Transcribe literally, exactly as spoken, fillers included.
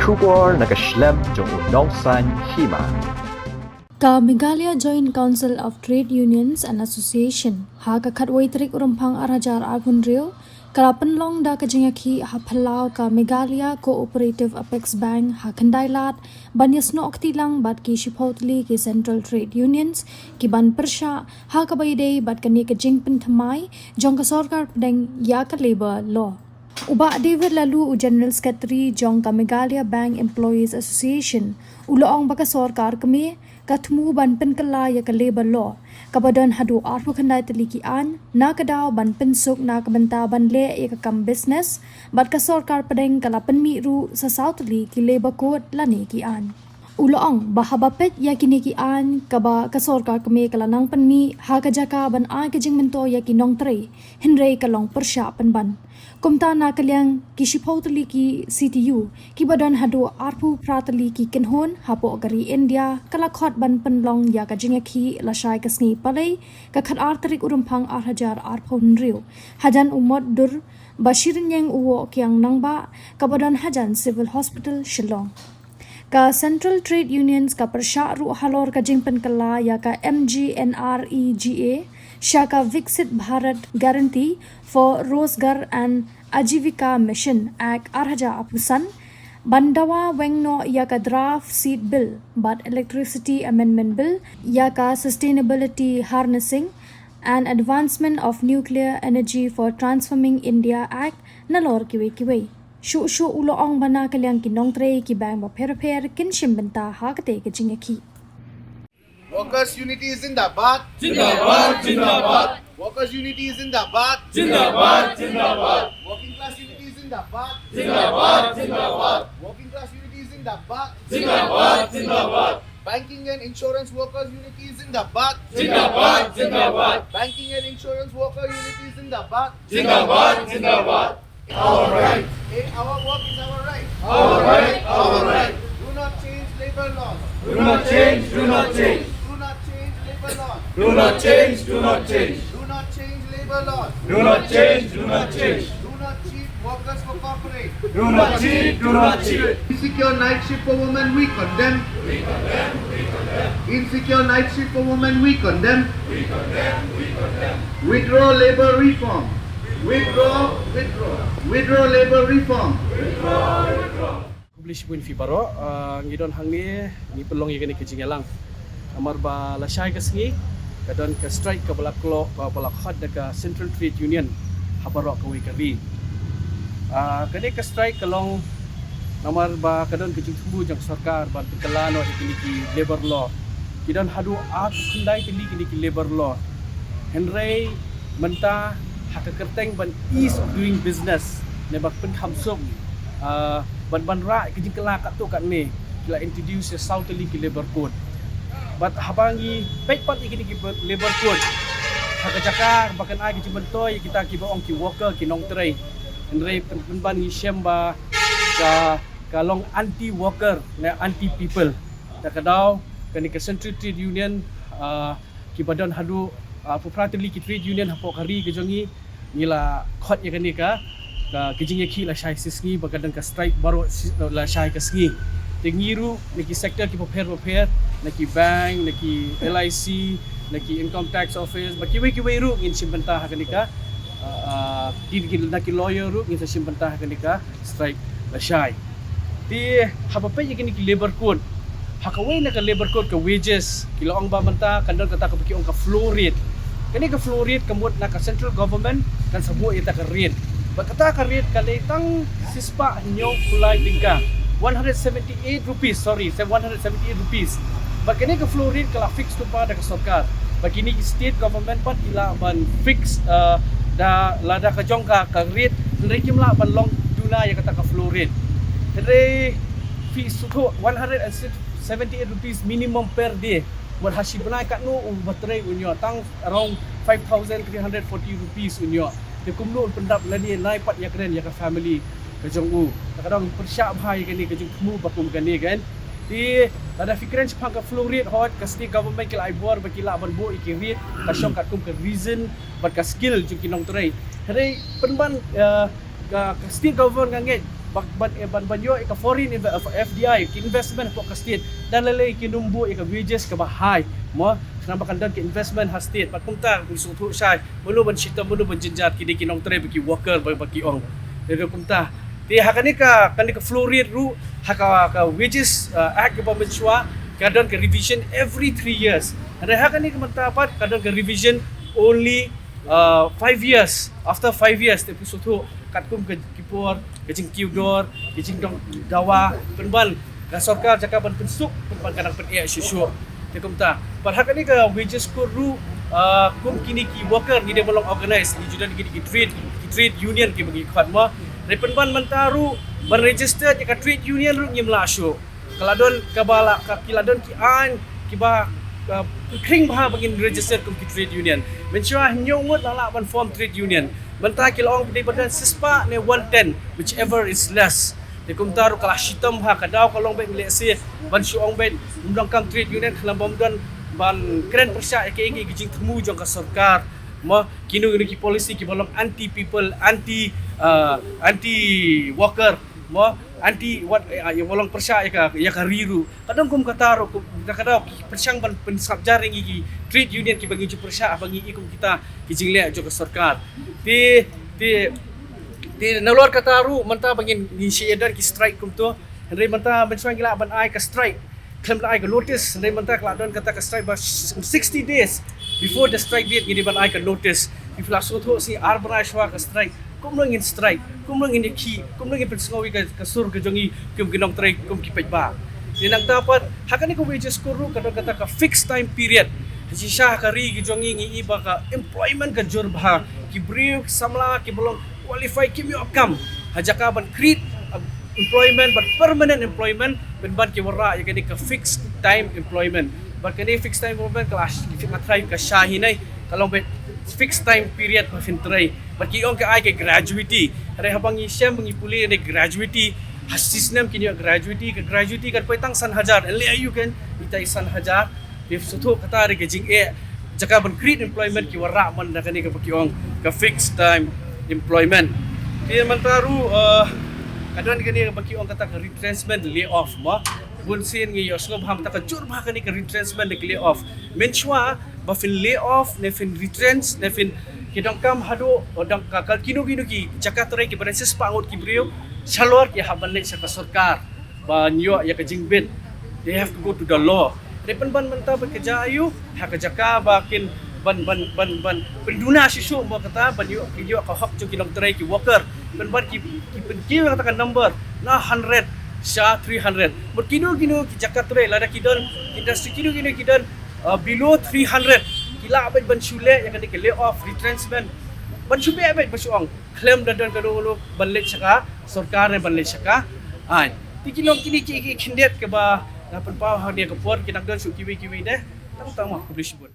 Khubor na ka shlem jong u nongsaiñ hima. Ka Meghalaya Joint Council of Trade Unions and Association ha ka khatwei tarik u Rymphang ar hajar arphew hynriew ka la pynlong da ka jingïakhih ha phyllaw ka Meghalaya Cooperative Apex Bank ha Khyndailad ban ïasnoh kti lang bad ki shiphew tylli ki Central Trade Unions ki ban pyrshah ha kaba ïadei bad kane ka jingpynthymmai jong ka sorkar pdeng ïa ka Labour Law. U Bah David Laloo, u General Secretary jong ka Meghalaya Bank Employees Association, u la ong ba ka sorkar kmie ka thmu ban pynkylla ïa ka Labour Law kaba don haduh arphew khyndai tylli ki aiñ na ka daw ban pynsuk na ka bynta ban leh ïa ka kam business, bad ka sorkar pdeng ka la pynmih ruh sa saw tylli ki Labour Code lane ki aiñ. U la ong ba haba peit ïa kine ki aiñ kaba ka sorkar kmie ka la nang pynmih ha ka jaka ban ai ka jingmyntoi ïa ki nongtrei, hynrei ka long pyrshah pynban. Kumta na ka liang ki shiphew tylli ki C T U kiba don haduh arphew phra tylli ki kynhun hapoh ka ri India ka la khot ban pynlong ïa ka jingïakhih lashai ka sngi Palei ka khatar tarik u Rymphang ar hajar arphew hynriew hajan u mot dur ba shi rynïeng u Woh Kiang Nangbah kaba don hajan Civil Hospital Shillong. Ka Central Trade Unions ka pyrshah ruh halor ka jingpynkylla ïa ka M G N R E G A sha ka Viksit Bharat Guarantee for Rozgar and Ajivika Mission Act ar hajar arphew san, ban dawa weng noh ïa ka Draft Seat Bill bad Electricity Amendment Bill, ïa ka Sustainability Harnessing and Advancement of Nuclear Energy for Transforming India Act, nalor kiwei kiwei. Shuh shuh u la ong ba na ka liang ki nongtrei ki bank bapher bapher kin shim bynta ha katei ka jingïakhih. Workers' unity zindabad. Zindabad, zindabad. Workers' unity zindabad. Zindabad, zindabad. Working class unity zindabad. Zindabad, zindabad. Working class unity zindabad. Zindabad, zindabad. Banking and insurance workers unity zindabad. Zindabad, zindabad. Banking and insurance worker unity zindabad. Zindabad, zindabad. Our right. Eh, our work is our right. Our right, our right. Do not change labor laws. Do not change, do not change. Do not change labor laws. Do not change, do not change. Do not change labor laws. Do not change, do not change. Do not cheat workers for corporate. Do not cheat, do not cheat. Insecure night shift for women, we condemn. We condemn, we condemn. Insecure night shift for women, we condemn. We condemn, we condemn. Withdraw labor reform. Withdraw, withdraw. Withdraw labor reform. Withdraw, withdraw. Publish pun fi baroh, uh, ngi don hangne, ngi pynlong ïa kane ka jingïalang. Namar ba lashai ka sngi ka don ka strike kaba la klo, kaba la khot da ka Central Trade Union ha baroh kawei ka ri. Ah, kane ka strike ka long namar ba ka don ka jingthmu jong sorkar ban pynkylla noh ïa kine ki labour law. Ki don haduh arphew khyndai tylli kine ki labour law. Hynrei mynta ha ka kyrteng ban ease of doing business ne ban pynkham suk, ah, ban ban rah ka jingkylla katto katne, ki la introduce ïa saw tylli ki labour code. Bad haba ngi peit pat ïa kine ki labour code ha ka jaka ba kan ai ka jingmyntoi ïa kita kiba ong ki worker, ki nongtrei. Hynrei pyn, pynban ngi shem ba ka, ka long anti worker ne anti people. Da ka daw kane ka Central Trade Union, ah, kiba don haduh, ah, arphew phra tylli ki trade union hapoh ka ri ka jong ngi, ngi la khot ïa kane ka, ka, ka jingïakhih lashai shi sngi, ba ka don ka strike baroh shi, lashai ka sngi. Te ngi ruh na ki sector kiba pher ba pher, na ki bank, na ki L I C, na ki income tax office, bad kiwei kiwei ruh ngin shim bynta ha kane ka, ah, ah, ki, ki, na ki lawyer ruh ngin sa shim bynta ha kane ka strike lashai. Te haba peit ïa kine ki labour code, ha kawei na ka labour code ka wages, ki la ong ba mynta kan don kata kaba ki ong ka floor rate. Kane ka floor rate ka mut na ka central government kan sa buh ïa kata ka rate. Bad kata ka rate ka dei tang shispah hynñiewphew lai tyngka, one hundred seventy eight rupees, sorry, se one hundred seventy eight rupees. Bad kane ka floor rate ka la fix lypa da ka sorkar. Bad kine ki state government pat ki lah ban fix, eh, da lada ka jong ka ka rate, hynrei kim lah ban long duna ïa kata ka floor rate. Hynrei phi sngewthuh, one hundred and seventy eight rupees minimum per day. Wat ha shi bnai katno u ba trei un ïoh? Tang around five thousand three hundred forty rupees un ïoh. Te kumno un pyndap lane lai pat ïakren ïa ka family ka jong u? Ta ka dang pyrshah bha ïa kane ka jingthmu ba kum kane kan. Te lada phi kren shaphang ka floor rate, hooid ka state government ki la ai bor ba ki lah ban buh ïa ki rate ka shong katkum ka reason bad ka skill jong ki nongtrei. Hynrei pynban, eh, ka, ka state government ka ngeit Ban, ban, ban, ban ïoh ïa ka foreign inve-, F D I, ki investment hapoh ka state. Lada lei lei kin ym buh ïa ka wages kaba high. Mo, khnang ba kan don ka investment ha state. Bad kumta, ngi sngewthuh shai. Mano ban shitom, mano ban jynjar, ki dei ki nongtrei bad ki worker, ba, ba ki ong. Te kumta. Te ha kane ka, kane ka floor rate ruh, ha ka, ka wages, uh, act kaba mynshuwa, ka don ka revision every three years. Hynrei ha kane ka mynta pat, ka don ka revision only, uh, five years. After five years, te phi sngewthuh, katkum ka ki por, ka jingkiew dor, ka jingdon dawa, pynban, ka sorkar jaka ban pynsuk, pynban ka dang pyneh shuh shuh. Te kumta. Bad ha kane ka wages code ruh, ah, kum kine ki worker ngi dei ban long organize, ngi ju don kine ki trade, ki trade union kiba ngi khot mo. Hynrei pynban mynta ruh, ban register ïa ka trade union ruh ngim lah shuh. Ka la don kaba la, ka, ki la don ki aiñ, kiba, ah, khring bha ba ngin register kum ki trade union. Mynshuwa hynñiew ngut la lah ban form trade union. Mynta ki la ong dei ban don shispah ne one ten, whichever is less. Te kumta ruh ka la shitom ha ka daw ka long beit lehse ban shu ong beit ym donkam trade union khnang ba ym don ban kren pyrshah ïa kaei kaei ka jingthmu jong ka sorkar. Mo, kino kino ki policy kiba long anti people, anti, uh, anti worker. Mo, anti wat, uh, ïa ba long pyrshah ïa ka, ïa ka ri ruh. Ka dang kum kata ruh, kum, da ka daw ki pyrshang ban pynsngap jar ïa ngi ki trade union kiba ngi ju pyrshah ba ngi i kum kita ki jingleh jong ka sorkar. Te, te, te nalor kata ruh mynta ba ngin, ngin shu ïa don ki strike kumto. Hynrei mynta mynshuwa ngi lah ban ai ka strike. Khlem da ai ka notice, hynrei mynta ka la don kata ka strike ba sixty days before the strike date ngi dei ban ai ka notice. Phi la sngewthuh shi ar bnai shuwa ka strike. Kumno ngin strike, kumno ngin ïakhih, kumno ngin pynsngew ïa ka, ka sur ka jong ngi kum ki nongtrei, kum ki paidbah. Te nangta pat, ha kane ka wages code ruh ka don kata ka fixed time period. Shisha ha ka ri ka jong ngi ngi i ba ka employment ka jur bha. Ki briew, ki samla, kiba long qualified kim ïoh kam. Ha jaka ban create, uh, employment, ban permanent employment, pynban ki wanrah ïa kane ka fixed time employment. Bad kane fixed time employment ka la sh-, ki fixed time ka shai hi ne, ka long beit fixed time period ba phin trei. Bad ki ong ka ai ka gratuity. Hynrei haba ngi shem ba ngi pule ne gratuity, ha shi snem kin ïoh gratuity, ka gratuity kan poi tang san hajar. Leh aïu kan, ita i san hajar. Phi sngewthuh kata dei ka jingeh. Jaka ban create employment ki wanrah man da kane kaba ki ong ka fixed time employment. Te mynta ruh, uh, ka don kane kaba ki ong kata ka retrenchment layoff mo. Bun sien ngi ïohsngew bha mynta ka jur bha kane ka retrenchment ne ka layoff. Mynshuwa ba phin layoff ne phin retrench ne phin, ki donkam haduh, o dang ka, ka kino kino ki jaka trei kiba don shispah ngut ki briew, shalor ki hap ban leit sha ka sorkar ban ïoh ïa ka jingbit. They have to go to the law. Hynrei pynban mynta ba ka jia aïu, ha ka jaka ba kin ban, ban, ban, ban pynduna shisha mo kata, ban ïoh, ïoh ka hok jong ki nongtrei ki worker. Pynban ki, ki pynkiew kata ka number na hundred sha three hundred. Mut kino kino ki jaka trei lada ki don, industry kino kino ki don, uh, below three hundred. Ki lah beit ban shu leh ïa kane ka layoff, retrenchment. Ban shu beh beit ban shu ong. Khlem da don kano kano ban leit sha ka sorkar ne ban leit sha ka aiñ. Te ki long kine ki, ki khyndiat kiba nga pynpaw ha kane ka por, ki dang don shuh kiwei kiwei de. Tang tang mo, khublei shibun.